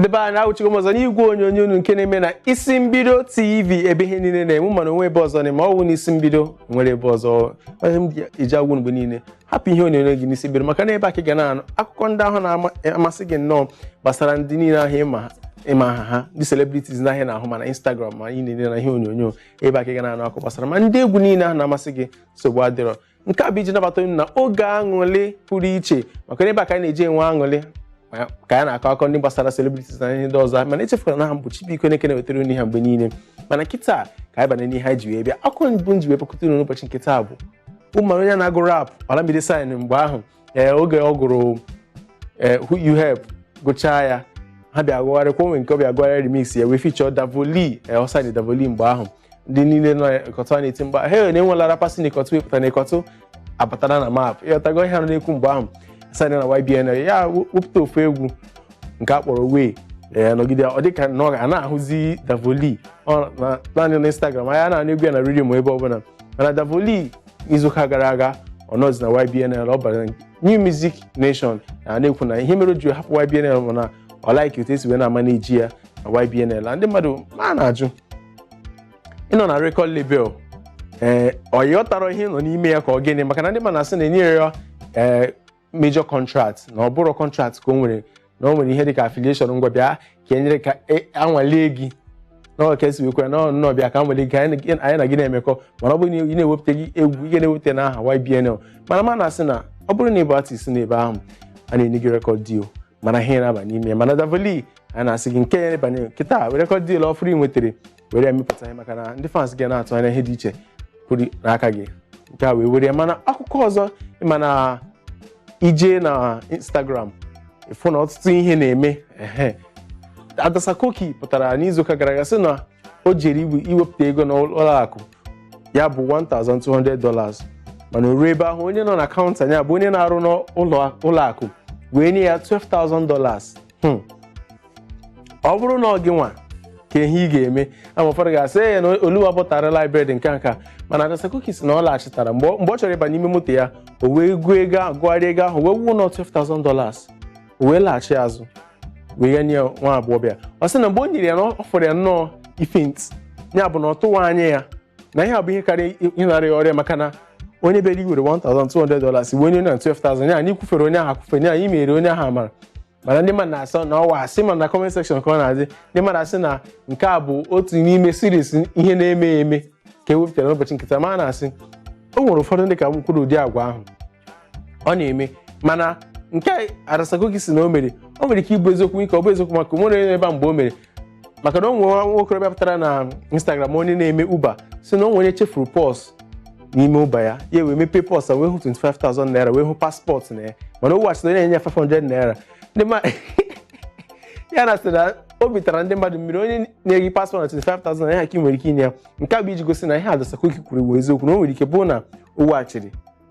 Ndị be anyị, awụchigo m ọzọ n'igwe onyonyo unu nke na-eme na Isi Mbido TV, ebe ihe niile na-eme. Mana onwe ebe ọzọ na ma ọ wụ n'Isi Mbido nwere ebe ọzọ. Onye m eji agwụ mgbe niile, hapụ ihe onyonyo gị n'Isi Mbido, maka na ebe a ka ị ga na-anụ akụkọ ndị ahụ na-amasị gị nnọọ gbasara ndị niile ahụ ịma aha ha, ndị celebrities n'ahịa na-ahụ ma na Instagram ma ị na-ele na ihe onyonyo. Ebe a ka ị ga na-anụ akụkọ gbasara ma ndị egwu niile ahụ na-amasị gị. Nsogbu adịrọ. Nke a bụ iji nabata unu na oge aṅụrị pụrụ iche, maka na ebe a ka anyị na-eji enwe aṅụrị ka anyị na-akọ akụkọ ndị gbasara celebrities na ihe ndị ọzọ. Mana echefukwara na aha m bụ Chibuike Oneke, na-wetara unu ihe mgbe niile. Mana kịta ka anyị banye n'ihe anyị ji wee bịa. Akụkọ mbụ m ji wee bịakwute unu n'ụbọchị nke taa bụ ụmụ onye na-agụ rap, Olamide sign mgbe ahụ. Ee, oge ọ gụrụ Who You Help, gụchaa ya, ha bịa gụgharịkwa onwe nke ọ bịa gụgharịa remix ya wee feature Davoli. Ee, ọ sign Davoli mgbe ahụ. Ndị niile nọ Ịkọtụ na-eti mgba he na-enwela rapper si n'Ịkọtụ wepụta na Ịkọtụ abatara na map. Ịghọtago ihe a na-ekwu mgbe ahụ. Sign na YBN ya wepụta ofu egwu nke a kpọrọ Way. Ee, nọgide ọ dịka na ọ ga na-ahụzi Davoli naanị na Instagram, anya na-anụ egwu ya na redio ma ebe ọbụla. Mana Davoli, izuụka gara aga, ọ nọzi na YBNL, ọ bara New Music Nation na na-ekwu na ihe mere o ji hapụ YBNL bụ na ọ like otu esi wee na-ama na-eji ya na YBNL. Na ndị mmadụ ma na-ajụ, ịnọ na record label, ee, ọ ghọtara ihe nọ n'ime ya ka ọ gịnị? Maka na ndị mmadụ na-asị na enyere ya ee major contract, na ọ bụrụ contract ka o nwere, na o nwere ihe dịka affiliation. Ngwa, bịa ka enyere ka anwalee gị na ọ ka esi wekwa na ọ nnọọ bịa ka anwalee gị ka anyị na gị na-emekọ. Mana ọ bụrụ na ị na-ewepụta gị egwu, ị ga na-ewepụta n'aha YBNL. Mana ma na-asị na ọ bụrụ na ị bụ artist n'ebe ahụ, a na-enye gị record deal, mana ihe na-aba n'ime ya. Mana Davoli, a na-asị gị nke ya banye kịta record deal ọfụrụ ị nwetara, were ya mepụta ihe, maka na ndị fans gị na-atụ anya ihe dị iche pụrụ n'aka gị. Nke a wee were ya. Mana akụkọ ọzọ, ịma na ije na Instagram ịfụ na ọtụtụ ihe na-eme. Ehe, Adasakoki pụtara n'izuụka gara aga sị na o jere iwepụta ego n'ụlọ akụ ya bụ $1200, mana o ruo ebe ahụ, onye nọ na counter ya bụ onye na-arụ n'ụlọ ụlọ akụ wee nye ya $12,000. Ọ bụrụ na ọ gị nwa ka ihe ị ga-eme ama, ụfọdụ ga-asị ee na oluwa pụtara library nke nka. Mana Adasakoki sị na ọ laghachitara mgbe ọ chọrọ ịba n'ime moto ya, o wee gụọ ego ahụ, gụgharịa ego ahụ, wee wuo nọ $12,000. O wee laghachi azụ wee ya nye nwa agbọghọbịa. Ọ sị na mgbe o nyere ya, na ọ fọrọ ya nnọọ ifaint ya, bụ na ọ tụwa anya ya na ihe a bụ ihe karịa ịnara ya ọrịa, maka na onye bịara iwere $1200 wee onye na 12,000 ya, anyị kwufere onye ahụ akwufe ya, anyị mere onye ahụ amara. Mana ndị mmadụ na-asọ na ọwa asị, ma na comment section ka ọ na-adị, ndị mmadụ asị na nke a bụ otu n'ime series ihe na-eme eme ka e wepụtara n'ụbọchị nkịta. Ma a na-asị o nwere ụfọdụ ndị ka m kwuru ụdị agwa ahụ ọ na-eme. Mana nke Adasakoki si na o mere, o nwere ike ịbụ eziokwu, ike ọ bụ eziokwu, maka onwere onye ebe a mgbe o mere. Maka na o nwere nwa okorobịa pụtara na Instagram, onye na-eme Uber, si na o nwere chefuru purse n'ime Uber ya, ya wee mepee purse a wee hụ 25,000 naira, wee hụ passport na ya, mana o weghachiri onye na-enye ya 500 naira. Ndị mmadụ ya na sị na obi tara ndị mmadụ mmiri, onye na-eyi passport na 25,000 na ya ka ị nwere ike inye ya. Nke a bụ iji gosi na ihe Adasakoki kwuru bụ eziokwu, na o nwere ike bụ na o weghachiri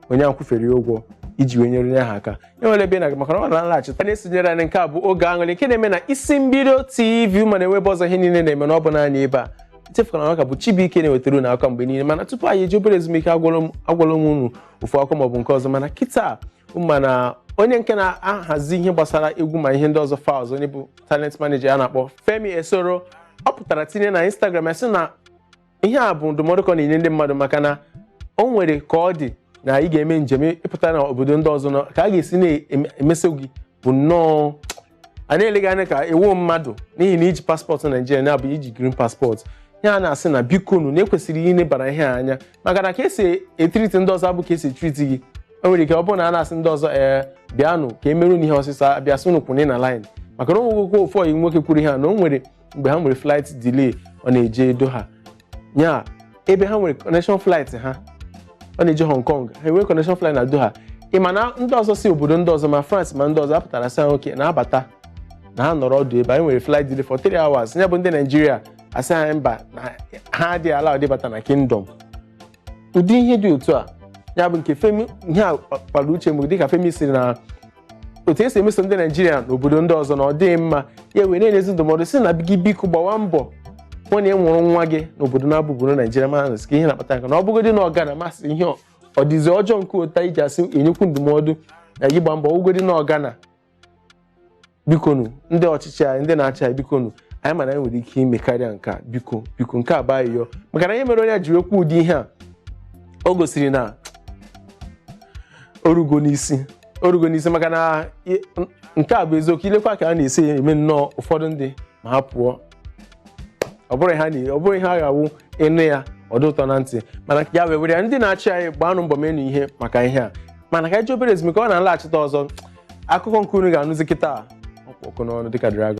onye ahụ kwufere ya ụgwọ iji wee nyere onye ahụ aka. Enwere ebe na maka na ọ na-alaghachita na-esonyere anyị. Nke a bụ oge aṅụrị nke na-eme na Isi Mbido TV. Mana enwe ebe ọzọ ihe niile na-eme na ọ bụ naanị ebe a. Echefukwana na ọ ka bụ Chibuike na-ewetara unu akụkọ mgbe niile. Mana tupu anyị eji obere ezumike, agwala m unu ofu akụkọ maọbụ nke ọzọ. Mana kịta, mana onye nke na-ahazi ihe gbasara egwu ma ihe ndị ọzọ, Falz, onye bụ talent manager a na-akpọ Femi Esoro, ọ pụtara tinye na Instagram ya sị na ihe a bụ ndụmọdụ ka ọ na-enye ndị mmadụ, maka na o nwere ka ọ dị na ị ga-eme njem ịpụta na obodo ndị ọzọ ka a ga-esi na-emeso gị bụ nnọọ a na-eleghị anya ka ewu mmadụ, n'ihi na iji passport Naijiria na-abụ iji green passport ya. Na-asị na biko nu, na ekwesịrị ilebara ihe a anya, maka na ka esi etreat ndị ọzọ abụ ka esi etreat gị. O nwere ike ọ bụrụ na a na-asị ndị ọzọ, ee, bịanụ ka emerụ n'ihe ọsịsọ, abịa sị unu kwụnye na line. Maka na o nwegokwa ofu oyi nwoke kwuru ihe a, na o nwere mgbe ha nwere flight delay, ọ na-eje Doha nya ebe ha nwere connection flight ha, ọ na-eje Hong Kong, ha enwere connection flight na Doha. Ị ma na ndị ọzọ si obodo ndị ọzọ, ma France ma ndị ọzọ, apụtara sị ha oke na-abata na ha nọrọ ọdụ ebe anyị nwere flight delay for 3 hours. Ya bụ ndị Naijiria asị ha mba, na ha adịghị ala ọdịbata na kingdom. Ụdị ihe dị otu a ya bụ nke Femi ihe a kpara uche m, dịka Femi siri na otu esi emeso ndị Naijiria n'obodo ndị ọzọ na ọ dịghị mma, ya wee na-enyezi ndụmọdụ si na gị biko gbawa mbọ hụ na ị nwụrụ nwa gị n'obodo na-abụ obodo Naijiria. Ma ka ihe na-akpata nka na ọ bụgodị na ọgana masị ihe ọ dịzi ọjọọ nke ụta iji asị enyekwu ndụmọdụ na gị gba mbọ ụgodi na ọgana. Bikonu, ndị ọchịchị anyị, ndị na-achị anyị, bikonu, anyị mana anyị nwere ike ime karịa nke a. Biko, biko, nke a bụ ayịyọ, maka na ihe mere onye ji wekwu ụdị ihe a, o gosiri na orugo n'isi, orugo n'isi, maka na nke a bụ eziokwu. Ilekwa ka a na-esi eme nnọọ ụfọdụ ndị ma ha pụọ, ọ bụrụ ha ọ bụrụ ihe a ga-awụ ịnụ ya, ọ dị ụtọ na ntị. Mana ya wee were ya, ndị na-achị anyị, gbaanụ mbọ menụ ihe maka ihe a. Mana ka anyị ji obere ezumike, ọ na-alaghachite ọzọ. Akụkọ nke unu ga-anụzi kịta ọkpụ ọkụ n'ọnụ dịka dragon.